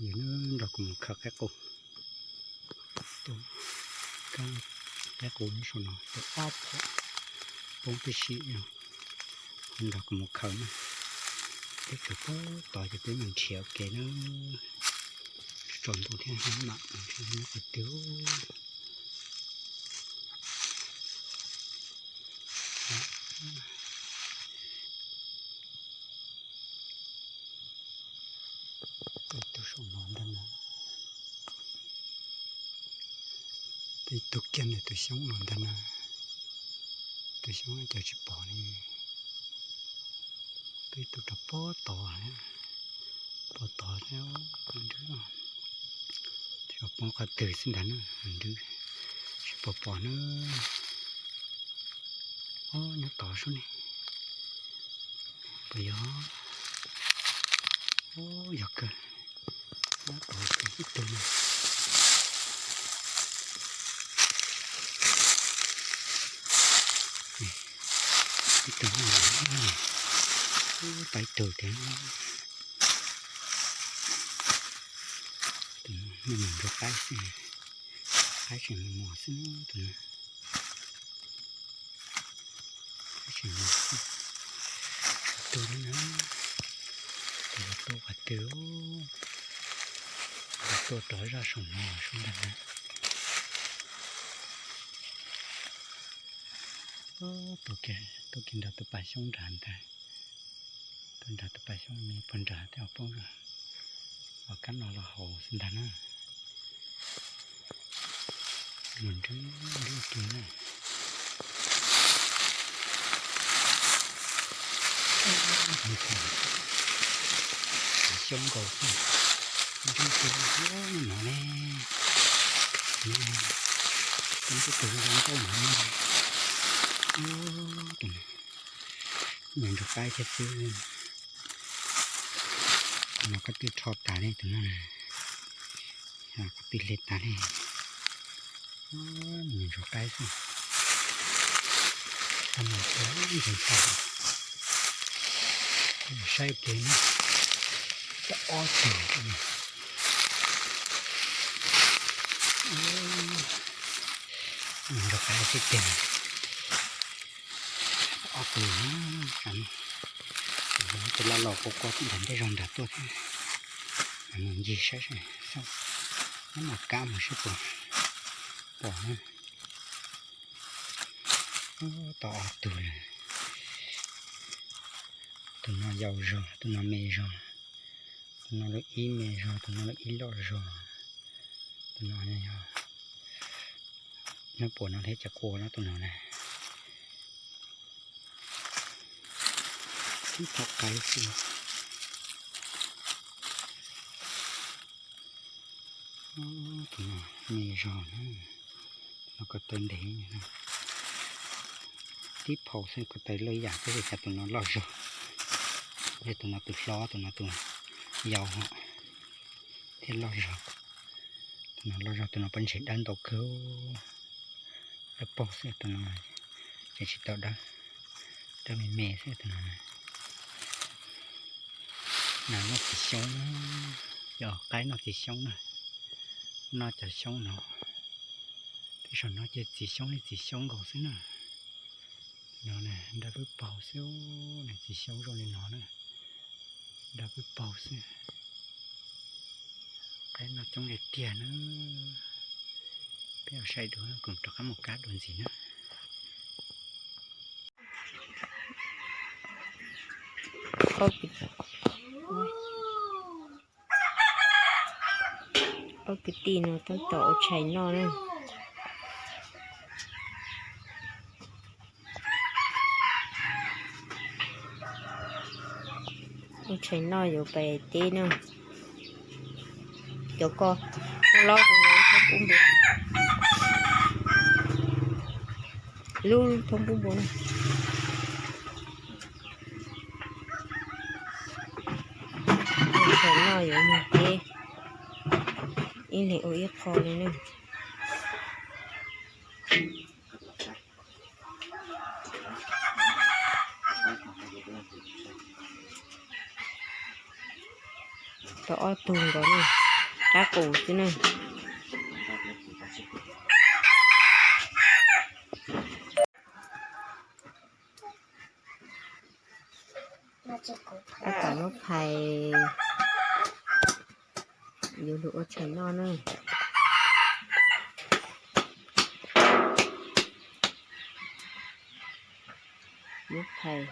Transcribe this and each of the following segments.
Yog nrog kuv mus khaws qaib qus, qaib qus nyob saum no tau ob phom poob tib si no, nrog kuv mus khaws na. Peb khaws puag tod ces peb mus nrhiav ua ke na. Tsaus ntuj thiab mam nyob qhov twg. Ib tug saum no ntag na, ib tug kiag ntawm tus xyoob no ntag na. Tus xyoob no cas tsis pom li. Ib tug rau puag tod, puag tod thiab, nws poob qhov twg xwb ntag na, nws tsis pom pom na. Ob, nyob tod sub ne. Puas yog? Yog kawg. Nyob tod ib tug no. Ib tug no, ib tug tiag. Tus no mus ntsuag qaib xwb, qaib tseem mos mos xwb tus no. Qaib tseem mos xwb. Tus no na, tus no tuaj qhov twg, tuaj rov zaj saum no sub ntag na. Tuaj kiag nrog tus pas xyoob nrad ntag. Tuaj nrog tus pas xyoob me puag nrad thiab poob zog, ua kab no los haus xwb ntag na. Mus nrwb nrwb kiag na. Xyoob nkaus xwb, nrwb kiag no ne. Tus ntsuag qaib zoo nkauj no ne. Nws ntsuag qaib thiab xwb. Tus no koj twb rho tas li tus no na, koj twb hle tas li. Nws ntsuag qaib xwb. Tau mas ntsuag qaib. Saib ua ke na, tau ob tug. Nws ntsuag qaib xwb tiag. Ob tug, tus loj los quaj quaj ntawm ntej zog nrad tuaj thiab. Mus ncig saib saib, nyob no kab mus seb puas pom na. Tau ob tug lawm. Tus no yau zog, tus no me zog, tus no lub ib me zog, tus no lub ib loj zog. Tus no yog, nyob puag no thiab ces qua no tus no na. Ib thaum qaib xwb. Tus no me zog na, tus no ko taw ntev, tib phau xwb ko taw loj yam, tab sis cas tus no loj zog. Yog tus no tus hlob, tus no tus yau thiab loj zog. Tus no loj zog, tus no pob ntseg dawb ntau kawg. Dawb paug xwb, tus no ces tsis tau dawb, dawb me me xwb tus no. Nas noj txiv xyoob, cov qaib noj txiv xyoob na, noj cov xyoob no. Tej zaum no ces txiv xyoob li txiv xyoob nkaus xwb na. No na, nrab pwb paug xwb, nws txiv xyoob zoo li no na, nrab pwb paug xwb. Qaib noj coob li tiag na. Peb ua saib dua, kuv rov qab mus kab dua ntxiv na. Ob kwv tij no tab tom ua tshais noj na. Ua tshais noj yuav pais teb na. Cov ko, lub thoob pub npua, lub thoob pub npua na. Ua tshais noj yuav mus teb, ib leeg ua ib qho li na. Tau ob tug nkaus na, qab qus xwb na. Tab tom muab phais, yuav luag ua tshais noj na. Muab phais,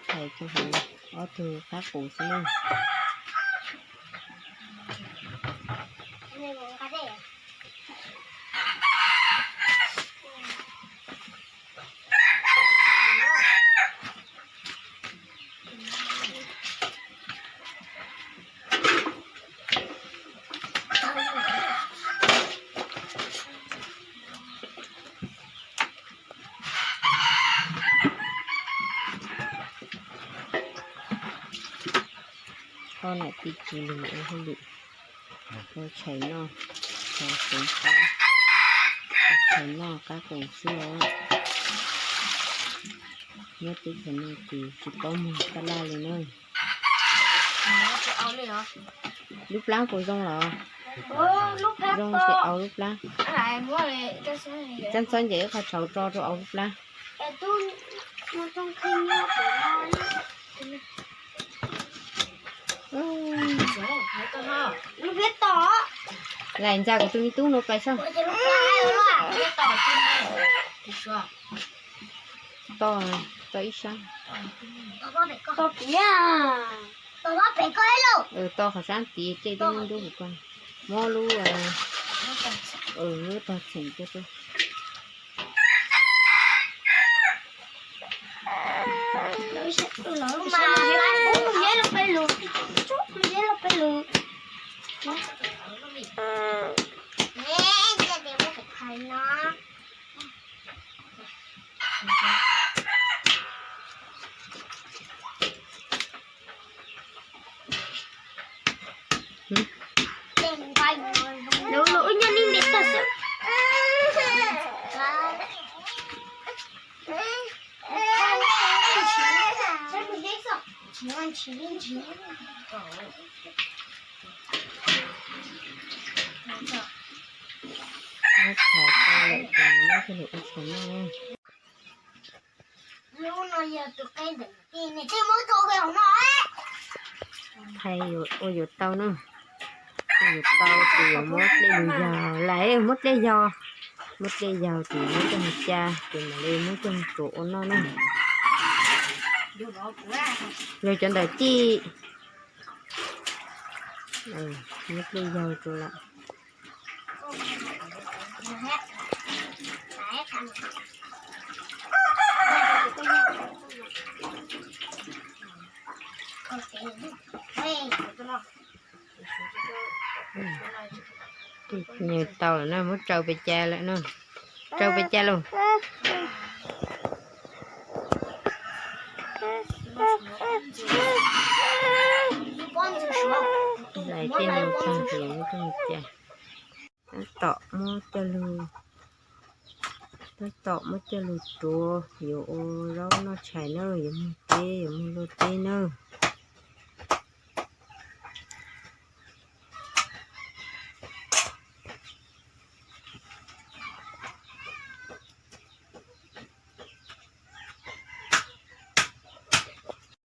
phais rau hauv ob tug qab qus xwb na. Koj niam tij tsis lwm ua hauj lwm, ua tshais noj, tshais noj qab qus xwb os. Nyob teb chaws no ces tsis paub muag taj laj li na. Lub plab puas zoo los? Zoo ces au lub plab. Txhob ntxeev ib qho tshauv tso rau au lub plab. Lais ntxa kuv tus me tub no pais saib. To, to ib sab. To qhov sab tid tej dub dub ko. Muab lub, muab tog txheem rau. Muab tshais tau lawm ces muab coj los ua tshais noj na. Thaij ua yuav tau na, ua yuav tau ces yuav muab dlej lug yog, lawv muab dlej yog, muab dlej yog ces muab coj mus ca ces mam li muab coj mus tsuav ua noj na. Yog cov ntawm tij, muab dlej yog rau lawm. Nws tau lawm na, muab tsau pes cas lawm na. Tsau pes cas lauj? Lais tej no tag ces muab coj mus ca. Tab tom muab coj lug, tab tom muab coj lug tuav yuav ua zaub noj tshais na, yuav moog teb yuav moog luaj teb na.